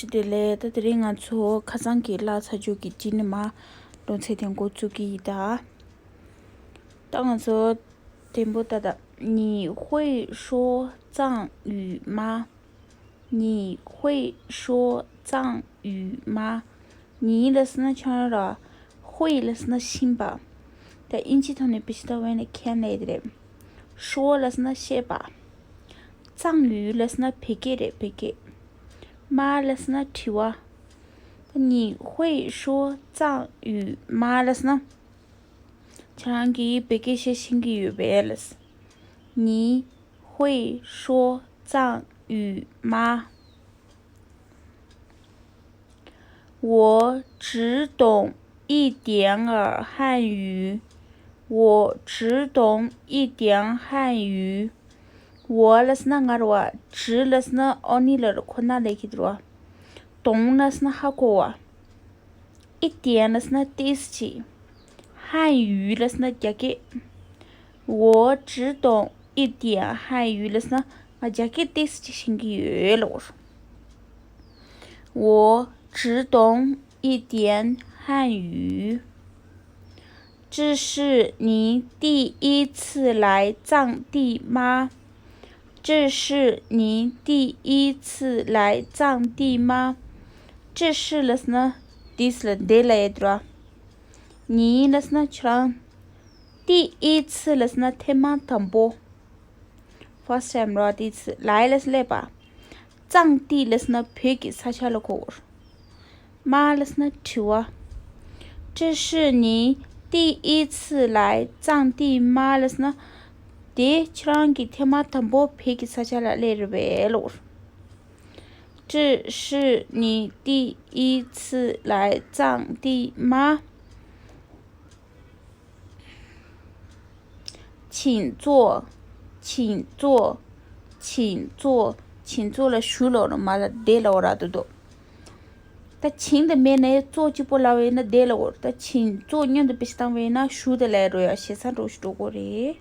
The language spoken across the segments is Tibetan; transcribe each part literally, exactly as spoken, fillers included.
བཀྲ་ཤིས་བདེ་ལེགས། ད་དེ་རིང་ང་ཚོ་ཁ་སང་གི་བཀླགས་ཚར་རྒྱུ་གི་དྲི་ནི་མ་ལོ་ཚད་དེ་འགོ་བཙུགས་ཀྱི་ཡིན་ད། ད་ང་ཚོ་དེ་འབོ་ད་ད། 你会说藏语吗？ 你会说藏语吗？ 你 ལབ་སོང་ན་ཁྱོད་རང་ར། 会 ལབ་སོང་ན་ཤེས་པ། ད་ཨིན་ཇི་ཐོག་ནས་བེད་སྤྱོད་བཏང་བ་ཡིན་ན་ཁྱེད་ལས་དེ་རེད། 说 ལབ་སོང་ན་བཤད་པ། 藏语 ལབ་སོང་ན་བོད་སྐད་རེད་བོད་སྐད། 吗 ལབ་སོང་ན་དྲི་བ། ད་你会说藏语吗 ལབ་སོང་ན། ཁྱེད་རང་གིས་བོད་སྐད་བཤད་ཤེས་ཀྱི་ཡོད་པས་ལབ། 你会说藏语吗？ 我只懂一点儿汉语。我只懂一点汉语。 我 ལབ་སོང་ན་ང་རེད་བ། 只 ལབ་སོང་ན་only ལབ་རེད། ཁོ་ན་ལབ་ཀྱི་འདུག་རེད་བ། 懂 ལབ་སོང་ན་ཧ་གོ་བ། 一点 ལབ་སོང་ན་ཏོག་ཙམ་ཅིག 汉语 ལབ་སོང་ན་རྒྱ་སྐད། 我只懂一点汉语 ལབ་སོང་ན་ང་རྒྱ་སྐད་ཏོག་ཙམ་ཅིག་ཤེས་ཀྱི་ཡོད་ལབ། 我只懂一点汉语。 这是你第一次来藏地吗？这是你第一次来藏地吗？这是 ལབ་སོང་ན་this ལ་འདི་ལ་ཡོད་ར། 你 ལབ་སོང་ན་ཁྱོད་རང་། 第一次 ལབ་སོང་ན་ཐེངས་མ་དང་པོ། first time ར། 第一次 来 ལབ་སོང་ན་སླེབས་པ། 藏地 ལབ་སོང་ན་བོད་ཀྱི་ས་ཆ་ལ་གོ་བར། 吗 ལབ་སོང་ན་དྲི་བ། 这是你第一次来藏地吗 ལབ་སོང་ན། དེ་ཁྱེད་རང་གིས་ཐེངས་མ་དང་པོ་བོད་ཀྱི་ས་ཆ་ལ་སླེབས་རེད་པས་ལབ། 这是你第一次来藏地吗？ 请坐，请坐，请坐，请坐 ལ་བཞུགས་ལབ་ར། མ་ལ་བསྡད་ལབ་ར་འདུག་འདུག་ད་请དེ་མེད་ནས་坐གཅིག་པོ་ལབ་ཡིན་ན་བསྡད་ལབ་ར། ད་请坐 མཉམ་དུ་བེད་སྤྱོད་བཏང་བ་ཡིན་ན་བཞུགས་དེ་ལབ་རོ་ཡ། ཞེ་ས་འགྲོ་ཞིག་འགྲོ་དགོས་རེད།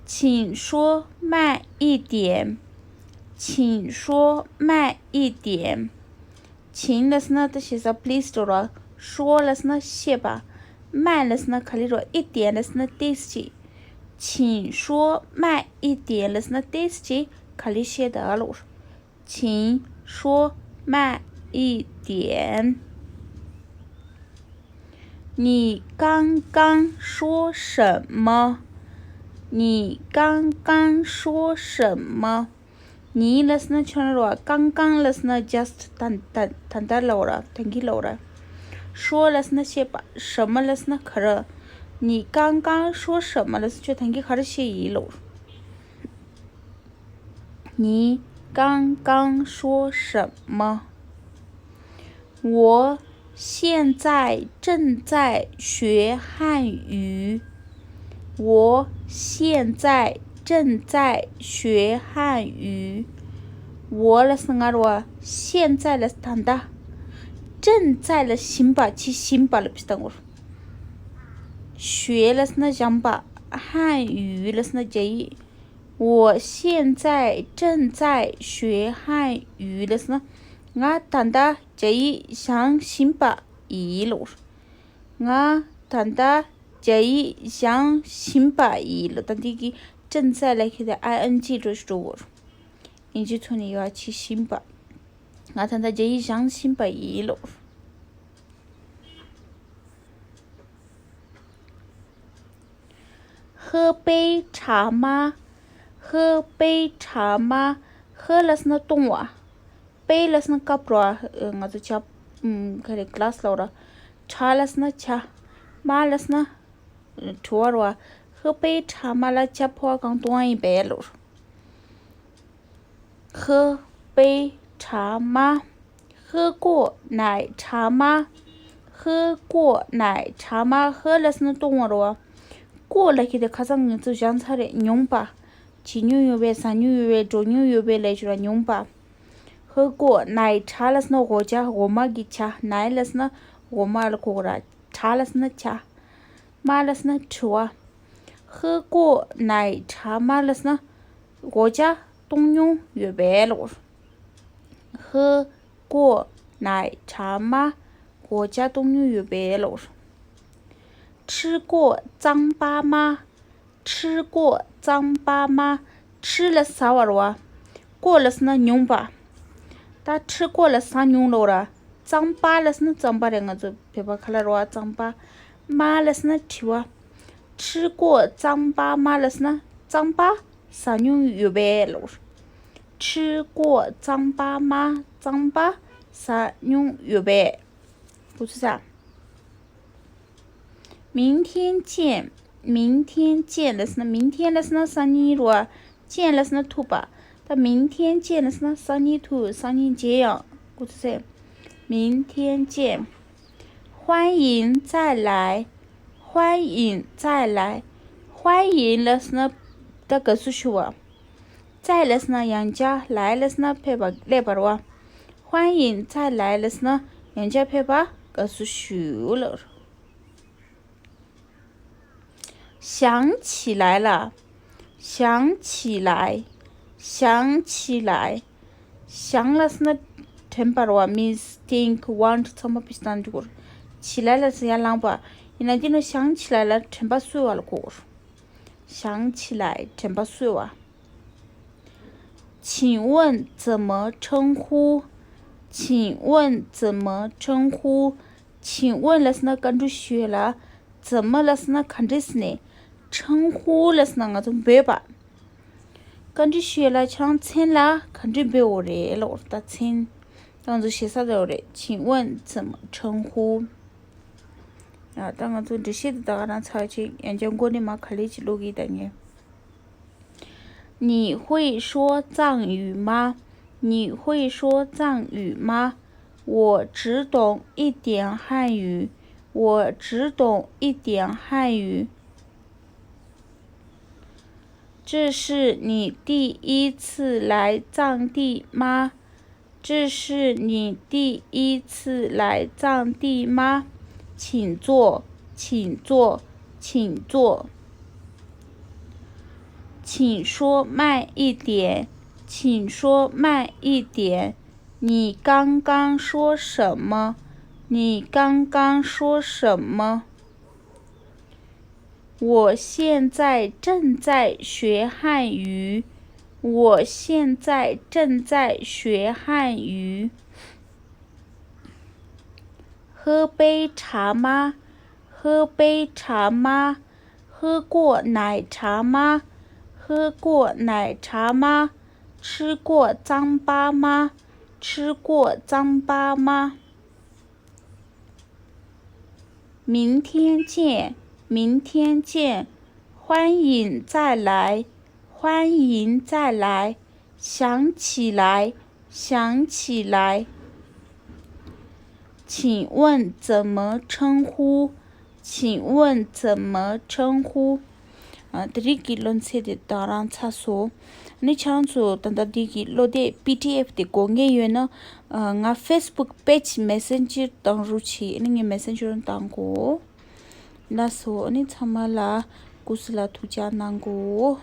请说慢一点，请说慢一点。 请 ལབ་སོང་ན་ད་ཞེ་ས་please འགྲོ་ར། 说 ལབ་སོང་ན་བཤད་པ། 慢 ལབ་སོང་ན་ག་ལེ་ར། 一点 ལབ་སོང་ན་ཏོག་ཙམ་ཅིག 请说慢一点 ལབ་སོང་ན་ཏོག་ཙམ་ཅིག་ག་ལེ་བཤད་ད་ལབ། 请说慢一点。 你刚刚说什么？你刚刚说什么？ 你 ལབ་སོང་ན་ཁྱོད་རང་ར། 刚刚 ལབ་སོང་ན་just ད་ད་ད་ལྟ་ལབ་ར། ད་གིན་ལབ་ར། 说 ལབ་སོང་ན་བཤད་པ། 什么 ལབ་སོང་ན་ག་རེ། 你刚刚说什么 ལབ་སོང་ན་ཁྱོད་ད་གིན་ག་རེ་བཤད་ཡིན་ལབ། 你刚刚说什么？ 我现在正在学汉语。我现在正在学汉语。 我 ལབ་སོང་ན་ང་ར་བ། 现在 ལབ་ད་ལྟ། 正在 ལབ་བཞིན་པ། བྱེད་བཞིན་པ་ལ་བེད་སྤྱོད་གཏོང་དགོས། 学 ལབ་སོང་ན་སྦྱངས་པ། 汉语 ལབ་སོང་ན་རྒྱ་ཡིག 我现在正在学汉语 ལབ་སོང་ན། ང་ད་ལྟ་རྒྱ་ཡིག་སྦྱང་བཞིན་པ་ཡིན་ལབ། ང་ད་ལྟ་རྒྱ་ཡིག་སྦྱང་བཞིན་པ་ཡིན་ལབ། ད་འདི་གི་正在 ལབ་ཁྱེད་དེ་ing འགྲོ་ཞིག་འགྲོ་དགོས། ཨིན་ཇི་ཐོག་ནས་ཡོད་བྱེད་བཞིན་པ། ང་ད་ལྟ་རྒྱ་ཡིག་སྦྱང་བཞིན་པ་ཡིན་ལབ། 喝杯茶吗？喝杯茶吗？ 喝 ལབ་སོང་ན་བཏུང་བ། 杯 ལབ་སོང་ན་ཀབ་ར། ང་ཚོ་ཇ། ཨམ། ག་རེ། ག་ལ་སི་ལབ་ར། 茶 ལབ་སོང་ན་ཇ། 吗 ལབ་སོང་ན་དྲི་བ་ར། 喝杯茶吗 ལ་ཇ་ཕོར་པ་གང་བཏུང་བ་ཡིན་པས་ལབ། 喝杯茶吗？喝过奶茶吗？喝过奶茶吗？ 喝 ལབ་སོང་ན་བཏུང་བ་ར། 过 ལབ་ཁྱེད་དེ་ཁ་སང་ང་ཚོ་སྦྱངས་ཚར་རེད། མྱོང་པ། བྱེད་མྱོང་ཡོད་པས། ཟ་མྱོང་ཡོད་པས། འགྲོ་མྱོང་ཡོད་པས་ལབ་ཞུ་ར། མྱོང་པ། 喝过奶茶 ལབ་སོང་ན་འོ་ཇ། འོ་མ་གི་ཇ། 奶 ལབ་སོང་ན་འོ་མ་ལ་གོ་གི་ར། 茶 ལབ་སོང་ན་ཇ། 吗 ལབ་སོང་ན་དྲི་བ། 喝过奶茶吗 ལབ་སོང་ན། འོ་ཇ་བཏུང་མྱོང་ཡོད་པས་ལབ། 喝过奶茶吗？ 果汁 བཏུང་མྱོང་ཡོད་པས་ལོ། 吃过糌粑吗？ 吃过糌粑吗？ 吃 ལ་ཟ་བ་རེད་བ། 过 ལ་ཟེར་ན་མྱོང་པ། ད་吃过 ལ་ཟ་མྱོང་ལོ་ར། 糌粑 ལ་ཟེར་ན་རྩམ་པ་རེད། ང་ཚོ་བོད་པ་ཁ་ལ་རེད་བ་རྩམ་པ། 吗 ལ་ཟེར་ན་དྲི་བ། 吃过糌粑吗 ལ་ཟེར་ན་རྩམ་པ་ཟ་མྱོང་ཡོད་པས་ལོ། 吃过糌粑吗？ རྩམ་པ་ཟ་མྱོང་ཡོད་པས། 不错噻。 明天见。 明天见 ལ་ཟེར་ན། 明天 ལ་ཟེར་ན་སང་ཉིན་རེད་བ། 见 ལ་ཟེར་ན་ཐུག་པ། ད་明天见 ལ་ཟེར་ན་སང་ཉིན་ཐུག་སང་ཉིན་མཇལ་ཡོང་། 不错噻。 明天见。 欢迎再来。 欢迎再来。 欢迎 ལ་ཟེར་ན་ད་དགའ་བསུ་ཞུ་བ། 再 ལ་ཟེར་ན་ཡང་བསྐྱར། 来 ལ་ཟེར་ན་ཕེབས་པ་སླེབས་པ་རེད་བ། 欢迎再来 ལ་ཟེར་ན་ཡང་བསྐྱར་ཕེབས་པ་དགའ་བསུ་ཞུ་ལབ། 想起来了。 想起来。 想起来。 想 ལ་ཟེར་ན་དྲན་པ་རེད་བ། means think, want ཚང་མ་བེད་སྤྱོད་གཏོང་རྒྱུ་རེད། 起来 ལ་ཟེར་ན་ཡར་ལངས་པ། ཡིན་ན་འདི་ནི 想起来了 དྲན་པ་གསོ་བ་ལ་གོ་དགོས་རེད། 想起来 དྲན་པ་གསོ་བ། 请问怎么称呼？ 请问怎么称呼？ 请问 ལ་ཟེར་ན་བཀའ་འདྲི་ཞུ་ཡ་ལ། 怎么 ལ་ཟེར་ན་ག་འདྲས་ཟེར་ནས། 称呼 ལ་ཟེར་ན་ང་ཚོ་འབོད་པ། བཀའ་འདྲི་ཞུ་ཡ་ལ་ཁྱེད་རང་མཚན་ལ་ག་འདྲས་འབོད་འོ་རེད་ལབ། ད་མཚན་ད་ང་ཚོ་ཞེ་ས་འདྲ་བོ་རེད། 请问怎么称呼？ ཡ། ད་ང་ཚོ་འགྲེལ་བཤད་དེ་ད་ག་རང་ཚར་ཅིག་ཡང་བསྐྱར་མགོ་ནས་མར་ག་ལེར་ཅིག་ཀློག་གི་ད་ངས། 你会说藏语吗？ 你会说藏语吗？ 我只懂一点汉语，我只懂一点汉语。 这是你第一次来藏地吗？ 这是你第一次来藏地吗？ 请坐，请坐，请坐。 请说慢一点，请说慢一点。你刚刚说什么？你刚刚说什么？ 我现在正在学汉语。我现在正在学汉语。 喝杯茶吗？ 喝杯茶吗？ 喝过奶茶吗？ 喝过奶茶吗？ 吃过糌粑吗？ 吃过糌粑吗？ 明天见，明天见。欢迎再来，欢迎再来。想起来，想起来。请问怎么称呼？请问怎么称呼？ ཨ། དེ་རིང་གི་སློབ་ཚན་དེ་ད་ག་རང་ཚར་སོང་། ཨ་ནི་ཁྱེད་རང་ཚོ་ད་ལྟ་འདི་གི་ཀློག་དེབ་པི་ཌི་ཨེཕ་དེ་དགོས་ངེས་ཡོད་ན། ཨ། ང་ཕེ་སི་བུག་པེ་ཇི་མེ་སེན་ཇར་བཏང་རོགས་བྱེད། ཨ་ནི་ངས་མེ་སེན་ཇར་བཏང་གོ། ལགས་སོ། ཨ་ནི་ཚང་མ་ལ་སྐུ་གཟུགས་ལ་ཐུགས་ཅག་གནང་གོ།